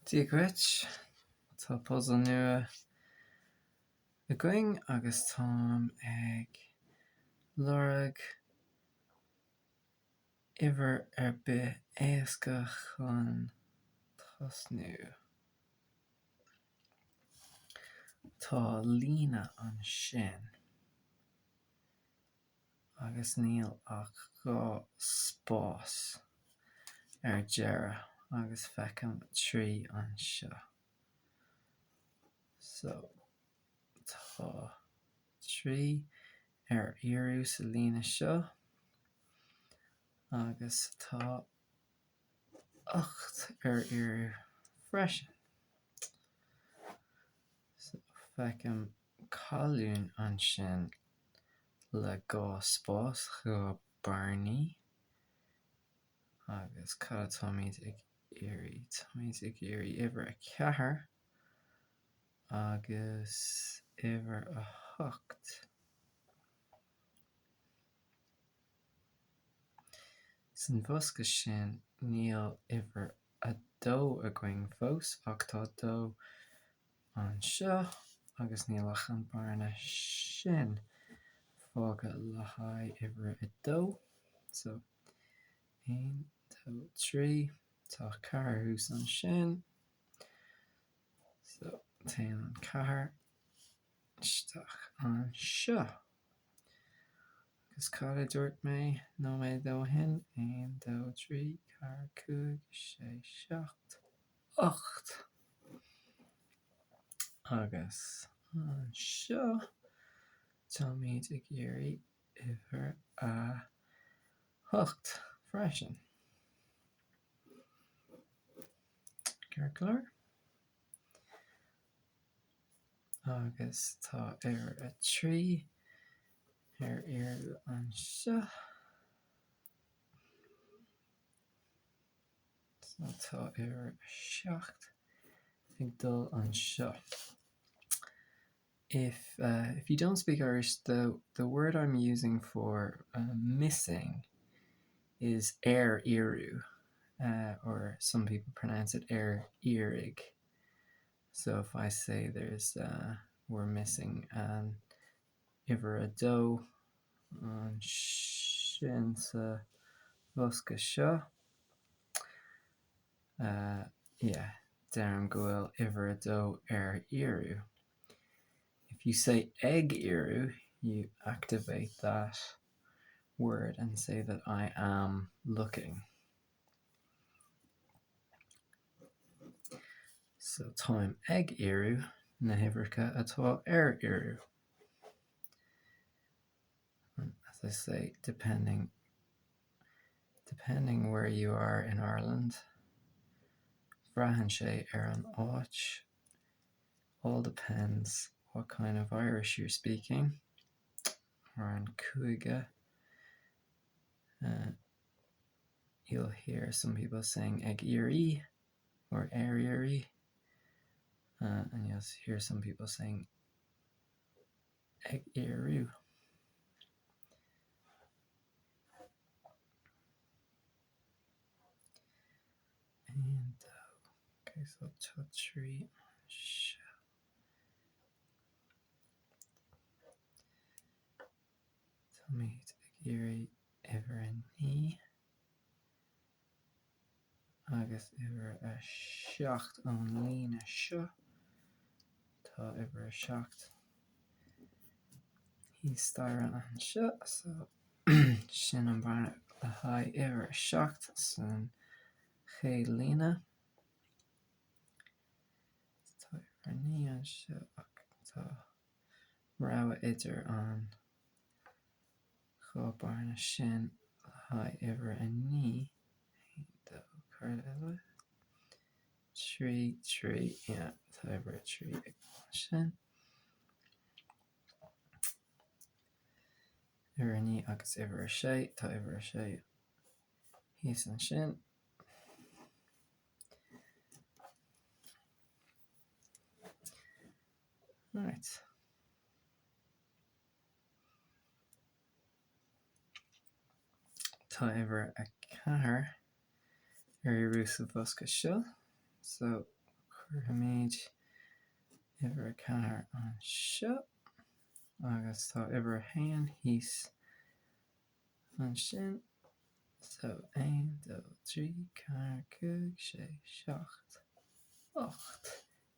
Dia dhuit. Tá puzal nua againn agus táim ag lorg uimhir ar bith éasca chun tosnú. Tá líne ansin. Agus níl ach 2 spás ar deireadh agus feicim 3 anseo. So, tá 3 ar iarraidh sa líne seo agus tá 8 ar iarraidh freisin. So, feicim colún ansin le 2 spás, 2 bearnaí. Agus cad atáimid ag iarraidh? Táimid ag iarraidh uimhir 4 agus uimhir 8. San bhosca sin níl uimhir 2 againn fós ach tá 2 anseo agus níl ach an bearna sin fágtha le haghaidh uimhir 2. So, 1, 2, 3, tá 4 thuas ansin. So, téann an 4 isteach anseo. Agus cad a dúirt mé nóiméad ó shin? 1, 2, 3, 4, 5, 6, 7, 8. Agus anseo táimid ag iarraidh uimhir a 8 freisin. Ceart go leor? Agus tá uimhir 3 ar iarraidh anseo. So tá uimhir 7 ag dul anseo. If, uh, if you don't speak Irish, the, the word I'm using for uh, missing is ar iarraidh, uh, or some people pronounce it ar iarraidh. So if I say there's uh, we're missing an uimhir a dó ansin sa bhosca seo, uh, yeah, deirim go bhfuil uimhir a dó ar iarraidh. If you say ag iarraidh, you activate that word and say that I am looking. So táim ag iarraidh na huimhreacha atá ar iarraidh. As I say, depending depending where you are in Ireland, braitheann sé ar an áit, all depends what kind of Irish you're speaking, or an cúige. Uh, you'll hear some people saying ag iarraidh or ar iarraidh, uh, and you'll hear some people saying ag iarraidh. And uh, okay, so tá 3 anseo. Táimid ag iarraidh uimhir a 9 agus uimhir a 7 ón líne seo. Tá uimhir a 7 thíos staighre anseo, so sin an bearna le haghaidh uimhir a 7 san chéad líne. Tá uimhir a 9 anseo ach tá rogha idir an 2 bearna sin le haghaidh uimhir a 9, 1, 2, céard eile? 3, 3, yeah, tá uimhir a 3 ag ansin. Uimhir a 9 agus uimhir a 6, tá uimhir a 6 thíos ansin. Right. Tá uimhir a 4 ar iarraidh sa bhosca seo, so. Cuirfimid uimhir a 4 anseo agus tá uimhir a 1 thíos ansin. So 1, 2, 3, 4, 5, 6, 7, 8.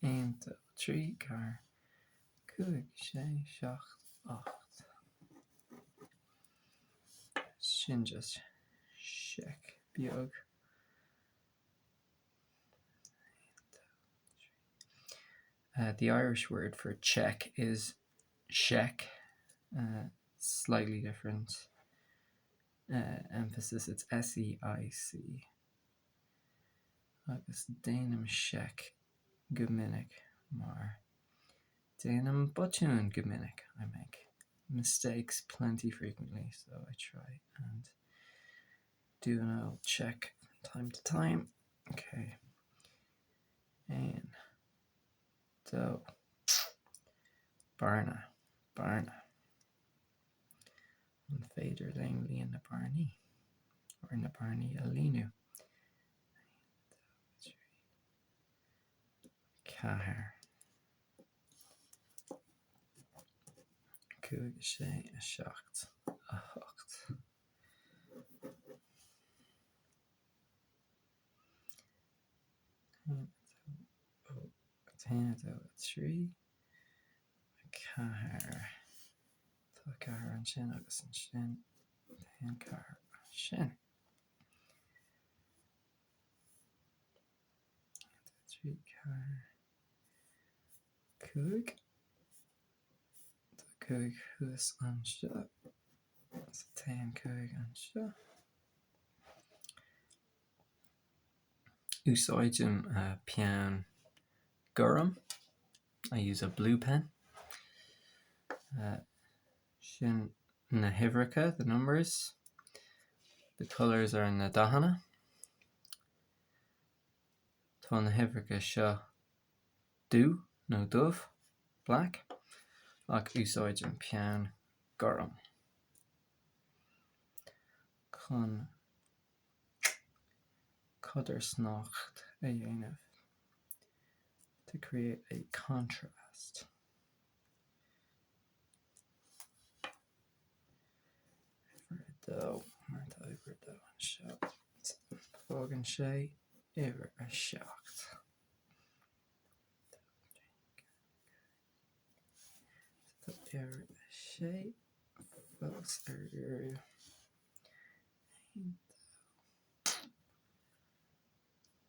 1, 2, 3, 4, 5, 6, 7, 8. Sin just seic beag. Uh, the Irish word for check is seic, uh, slightly different uh, emphasis, it's S-E-I-C. Agus déanaim seic go minic mar déanaim botúin go minic, I make mistakes plenty frequently, so I try and do an old check from time to time. Okay. 1, 2, Bearna, bearna. An féidir linn líon na bearnaí, or na bearnaí a líonadh? 1, 2, 3, 4, 5, 6, 7, 8. 1, 2, 3, 4. Tá 4 ansin agus ansin tá 4 ansin. 1, 2, 3, 4, 5. Tá 5 thuas anseo. So téann 5 anseo. Úsáidim peann gorm. I use a blue pen. Sin na huimhreacha, the numbers. The colours are na dathanna. Tá na huimhreacha seo dubh nó dubh, black, ach úsáidim peann gorm chun codarsnacht a dhéanamh, to create a contrast. Uimhir a dó, mar tá uimhir a dó anseo, fágann sé uimhir a 7. Tá uimhir a 6 fós ar iarraidh. 1, 2,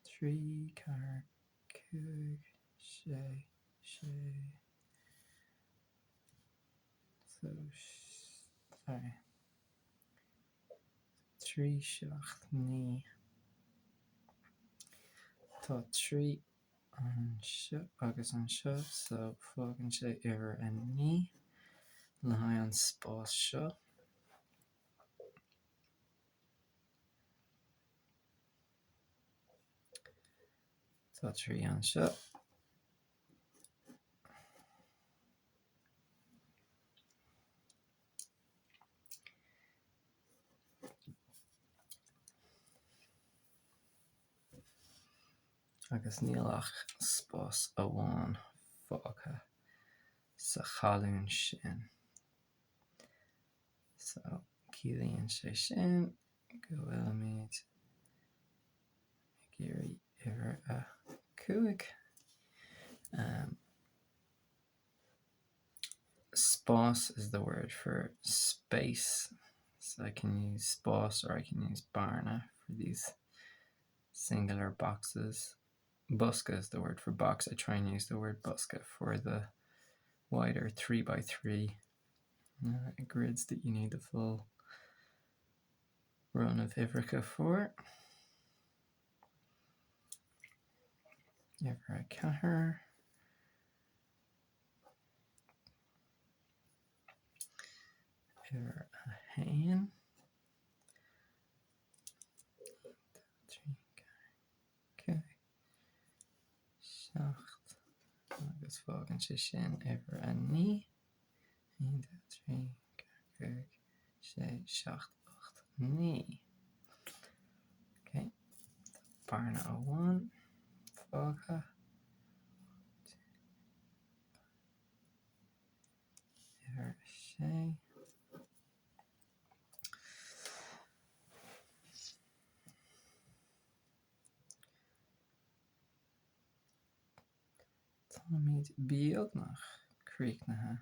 3, 4, 5, 6, 6, so, sorry, 3, 7, 9. Tá 3 anseo agus anseo so fágann sé uimhir a 9 le haghaidh an spás seo. Tá 3 anseo. Agus níl ach spás amháin fágtha sa cholún sin. So, ciallaíonn sé sin go bhfuilimid ag iarraidh uimhir a 5. Spás is the word for space, so I can use spás or I can use bearna for these singular boxes. Bosca is the word for box. I try and use the word bosca for the wider 3 by 3 uh, grids that you need the full run of uimhreacha for. Uimhir a 4. Uimhir a 1. 2, 3, 4, 5, 6, 7 agus fágann sé sin uimhir a 9. 1, 2, 3, 4, 5, 6, 7, 8, 9. Ok, bearna amháin fágtha. Táimid beagnach críochnaithe.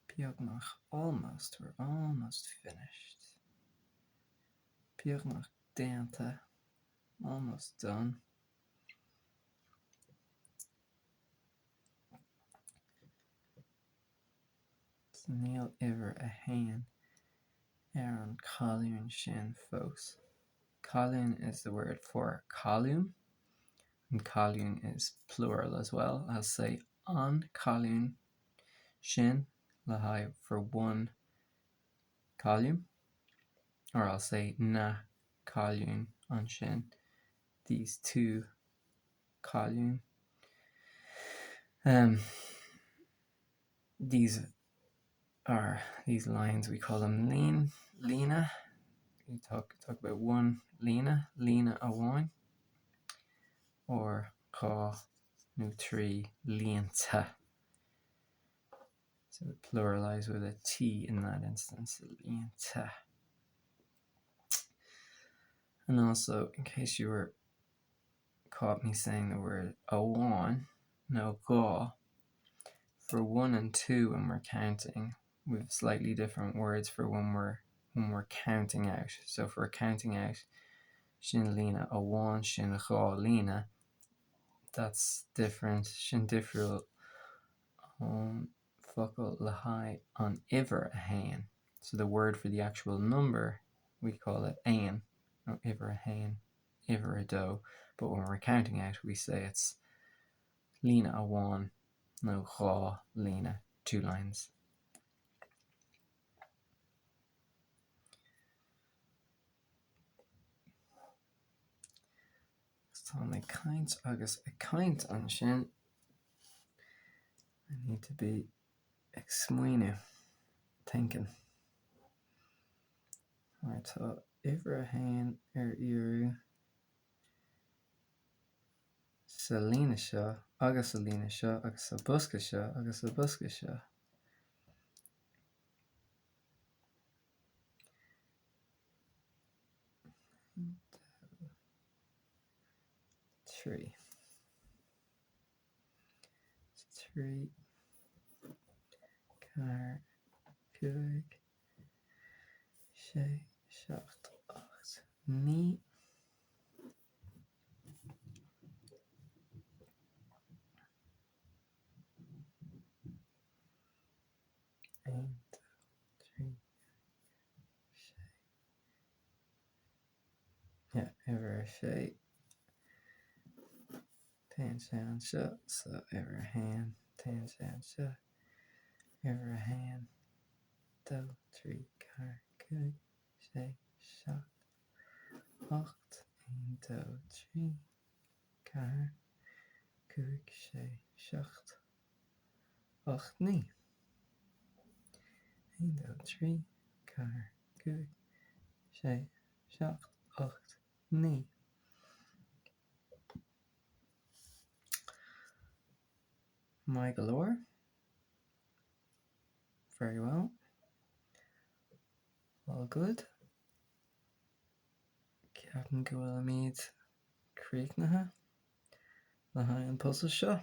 Beagnach, almost, we're almost finished. Beagnach déanta, almost done. Níl uimhir a haon ar an cholún sin fós. Colún is the word for column, and colún is plural as well. I'll say an colún sin le haghaidh for one column, or I'll say na colúin ansin, these two colúin. Um, these are these lines we call them lín líne you talk talk about one líne líne amháin or dhá nó trí línte so we pluralize with a T in that instance línte and also in case you were caught me saying the word amháin nó dhá for one and two when we're counting we've slightly different words for when we're when we're counting out. So if we're counting out sin líne amháin sin dhá líne that's different sin difriúil ón focal le haghaidh an uimhir a haon. So the word for the actual number we call it aon nó uimhir a haon uimhir a dó but when we're counting out we say it's líne amháin nó dhá líne, two lines. Táim ag caint agus ag caint ansin. I need to be ag smaoineamh, thinking. Mar tá uimhir a haon ar iarraidh sa líne seo agus sa líne seo agus sa bosca seo agus sa bosca seo. 3. 3 4 5 6 7 8 9. 1 2 3 6 Yeah, uimhir a sé. Téann sé anseo, so uimhir a haon, téann sé anseo, uimhir a haon, dó, trí, ceathair, cúig, sé, seacht, 8, 1, 2, 3, 4, 5, 6, 7, 8, 9. 1, 2, 3, 4, 5, 6, 7, 8, 9. Maith go leor. Very well. All good. Ceapaim go bhfuilimid críochnaithe le haghaidh an puzzle seo.